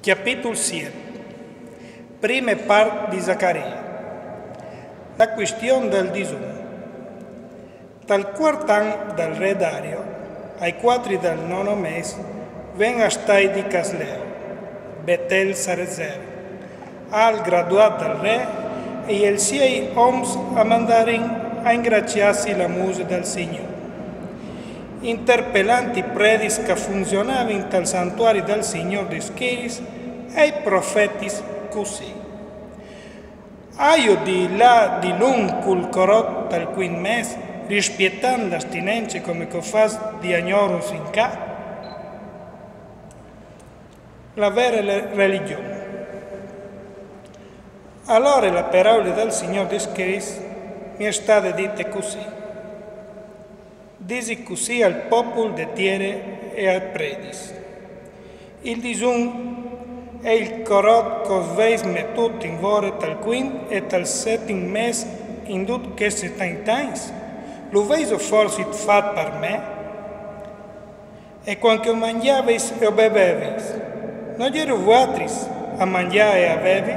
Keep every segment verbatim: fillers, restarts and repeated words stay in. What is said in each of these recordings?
Cjapitul siet. Prime part di Zacarie. La cuistion dal disum. Tal cuart an dal re Dario, ai cuatri dal nono mês, ven a stâi di Casleo, Betel Sarezer, al graduât dal re, e i siei oms a mandarin a ingraciâsi la muse dal Signôr, interpelant i predis che a funzionavin tal santuari dal Signôr di schiris e i profetis cussì: Aio di lâ dilunc cul corot tal cuint mês, rispietant la astinence come che o fâs di agnorus in ca? La vere le-, religion. Alore la peraule dal Signôr di schiris mi è stade dite cussì. Disi cussì al popul de tiere e ai predis: Il disum e il corot che o vês metût in vore tal cuint e tal setim mês in ducj chescj tancj agns, lu vêso forsit fat par me? E cuant che o mangjaveis e o beveveis, no jereis vualtris a mangjâ e a bevi?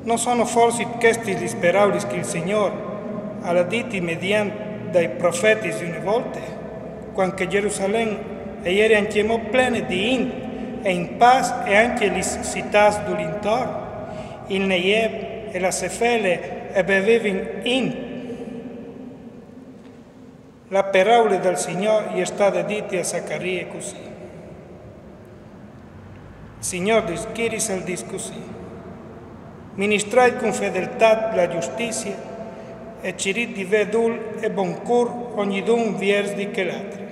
No sono forsit chestis lis peraulis che il Signôr al à dite mediant dai profetis di une volte, cuant che Gerusalem e jere ancjemò plene di int e in pâs e ancje lis citâts dal intor, il Negev e la Sefele e bevevin int? La peraule dal Signôr e je stade dite a Zacarie cussì. Signôr di schiris al dîs cussì: Ministrait cun fedeltât la justizie e cirît di vê dûl e bon cûr ognidun viers di chel altri.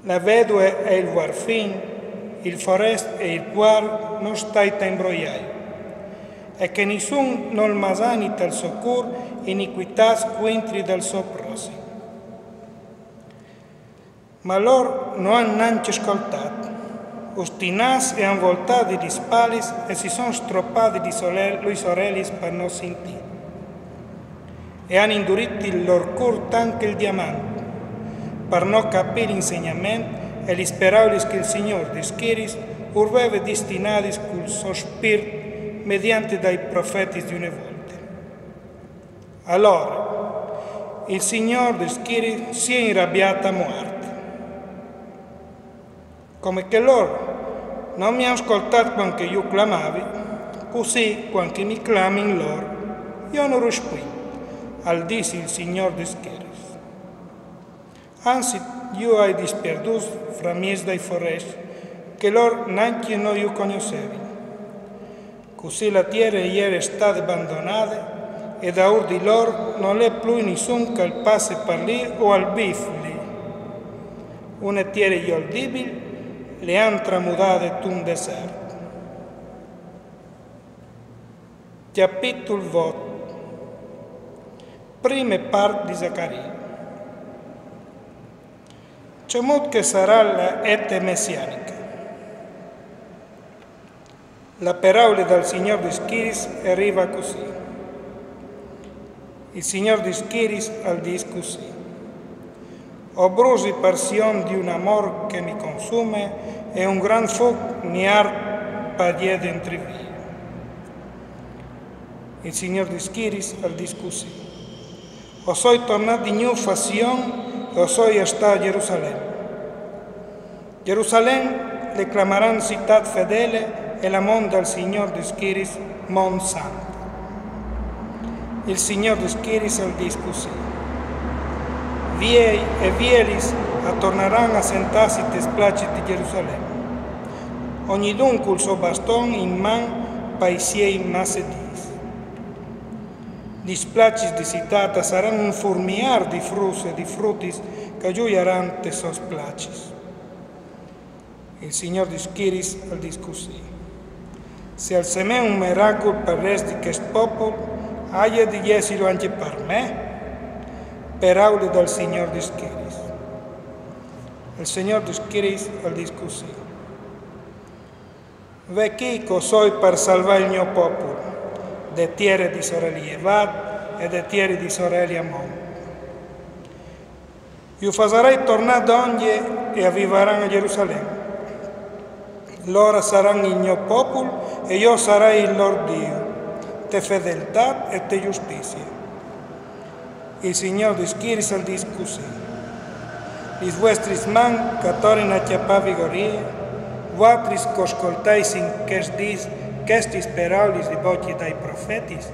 La vedue e il vuarfin, il forest e il puar no stait a imbroiâju, e che nissun nol masani tal so cûr inicuitâts cuintri dal so prossim. Ma lôr no àn nancje scoltât. Ostinâts e àn voltât di spalis e si son stropâts lis ore-, lis orelis par no sintî. E àn indurît il lôr cûr tant che il diamant, par no capî l'insegnament e lis peraulis che il Signôr di schiris ur veve destinadis cul so spirt mediante dai profetis di une volte. Alore il Signôr di schiris si è inrabiât a muart. Come che lôr no mi àn scoltât cuant che ju clamavi, cussì cuant che mi clamin lôr, jo no rispuint, al dîs il Signôr di schiris. Anzit, ju ai dispierdûts framieç dai forescj, che lôr nancje no ju cognossevin. Cussì la tiere e jere stade bandonade, e daûr di lôr nol è plui nissun che al passe par li o al bîf li. Une tiere joldibil le àn tramudade tun desert. Cjapitul vot. Prime part di Zacarie. Cemût che e sarà la ete messianiche? La peraule dal Signôr di schiris e rive cussì. Il Signôr di schiris al dîs cussì: O brusi par Sion di un amôr che mi consume e un grant fûc mi art par jê dentri vie. Il Signôr di schiris al dîs cussì: O soi tornât di gnûf a Sion e o soi a stâ a Jerusalem. Jerusalem le clamaran citât fedele e la mont dal Signôr di schiris mont sant. Il Signôr di schiris al dîs cussì: Viei e vielis a tornaran a sentâsi tes placis di Jerusalem, ognidun cul so baston in man pai siei massedis. Lis placis di citât a saran un furmiâr di fruts e di frutis che a zuiaran tes sôs placis. Il Signôr di schiris al dîs cussì: Se al semee un miracul pal rest di chest popul, al à di jessi ancje par me? Peraule dal Signôr di schiris. Il Signôr di schiris al dîs cussì: Ve chi che o soi par salvâ il gno popul, de tiere di soreli jevât e de tiere di soreli a mont. Ju fasarai tornâ dongje e a vivaran a Jerusalem. Lor a saran il gno popul e jo o sarai il lor Diu, te fedeltât e te justizie. Il Signôr di schiriis al dîs cussì: Lis vuestris mans che a tornin a cjapâ vigorie, vuatris che o scoltais in chescj dîs chestis peraulis di bocje dai profetis,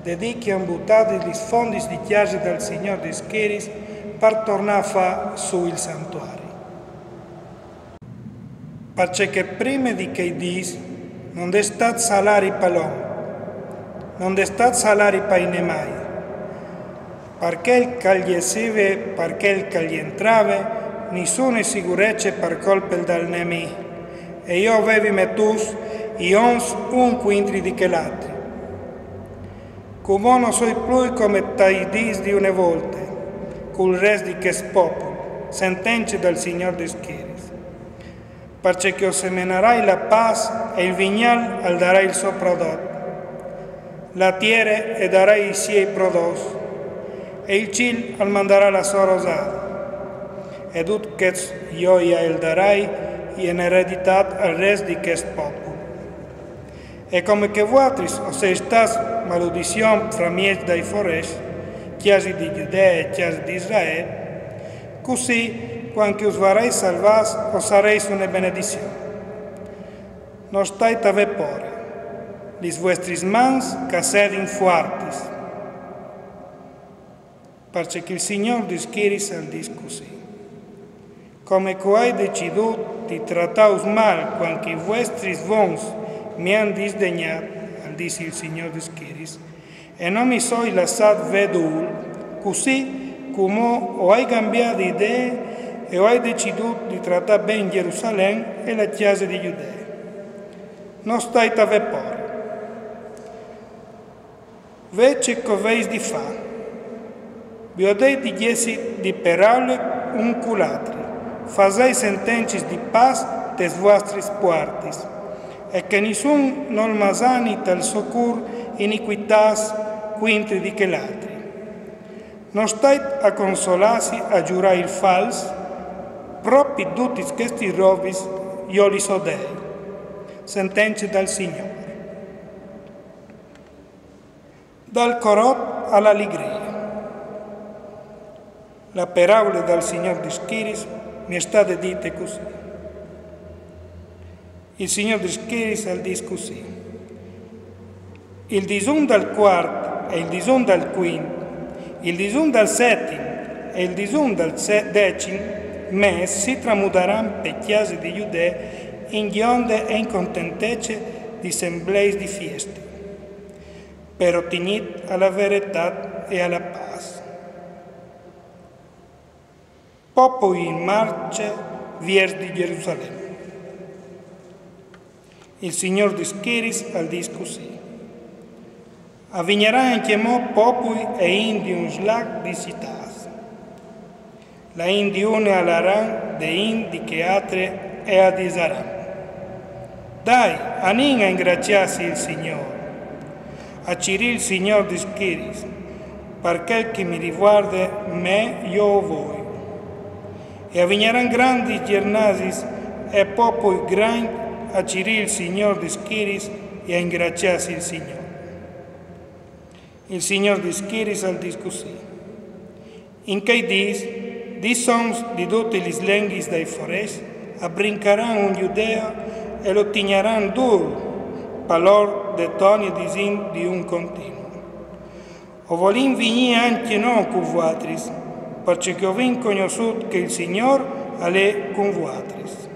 di dì che a àn butadis lis fondis di cjase dal Signôr di schiriis par tornâ a fâ sù il santuari. Parcè che prime di chei dîs no 'nd è stât salari pal om, no 'nd è stât salari pai nemâi, par chel che al jessive, par chel che al jentrave, nissune sigurece par colpe dal nemì, e jo o vevi metûts i oms un cuintri di chel altri. Cumò no soi plui come tai dîs di une volte, cul rest di chest popul, sentence dal Signôr di schiriis. Parcè che o semenarai la pâs e il vignâl al darà il so prodot, la tiere e darà i siei prodots, e il cîl al mandarà la sô rosade, e dut chest jo i al darai in ereditât al rest di chest popul. E come che vuatris o seis stâts maludizion framieç dai forescj, cjase di Judee e cjase di Israel, cussì, cuant che us varai salvâts, o sareis une benedizion. No stait a vê pôre, lis vuestris mans che a sedin fuartis. Parcè che il Signôr di schiriis al dîs cussì: Come che o ai decidût di tratâus mâl cuant che i vuestris vons mi àn disdegnât, al dîs il Signôr di schiriis, e no mi soi lassât vê dûl, cussì cumò o ai cambiât idee e o ai decidût di tratâ ben Jerusalem e la cjase di Judee. No stait a vê pôre. Vê ce che o veis di fâ. Viodêt di jessi di peraule un cul altri, fasêt sentencis di pâs tes vuestris puartis, e che nissun nol masani tal so cûr inicuitâts cuintri di chel altri. No stait a consolâsi a zurâ il fals, propit dutis chestis robis jo lis o dei. Sentence dal Signôr. Dal corot a la ligrie. La peraule dal Signôr di schiriis mi è stade dite cussì. Il Signôr di schiriis al dîs cussì: Il disun dal cuart e il disun dal cuint, il disun dal setim e il disun dal decim mês si tramudaran pe cjase di Judee in gjonde e in contentece di sembleis di fieste, però tignît a la veretât e a la pâs. Popui in marce viers di Jerusalem. Il Signôr di schiriis al dîs cussì: A vignaran ancjemò popui e int di un slac di citâts. La int di une a laran de int di chê altre e a disaran: Dai, anìn a ingraciâsi il Signôr, a cirî il Signôr di schiriis, par chel che mi rivuarde me jo o voi. E a vignaran grandis gjernasis e popui grancj a cirî il Signôr di schiriis e a ingraciâsi il Signôr. Il Signôr di schiriis al dîs cussì: In chei dîs, dîs oms di dutis lis lenghis dai forescj a brincaran in Judee e lu tignaran dûr, par lôr de toni disint di un continu: O volìn vignî ancje nô cun vuatris, parcè che o vin cognossût che il Signôr al è cun vuatris.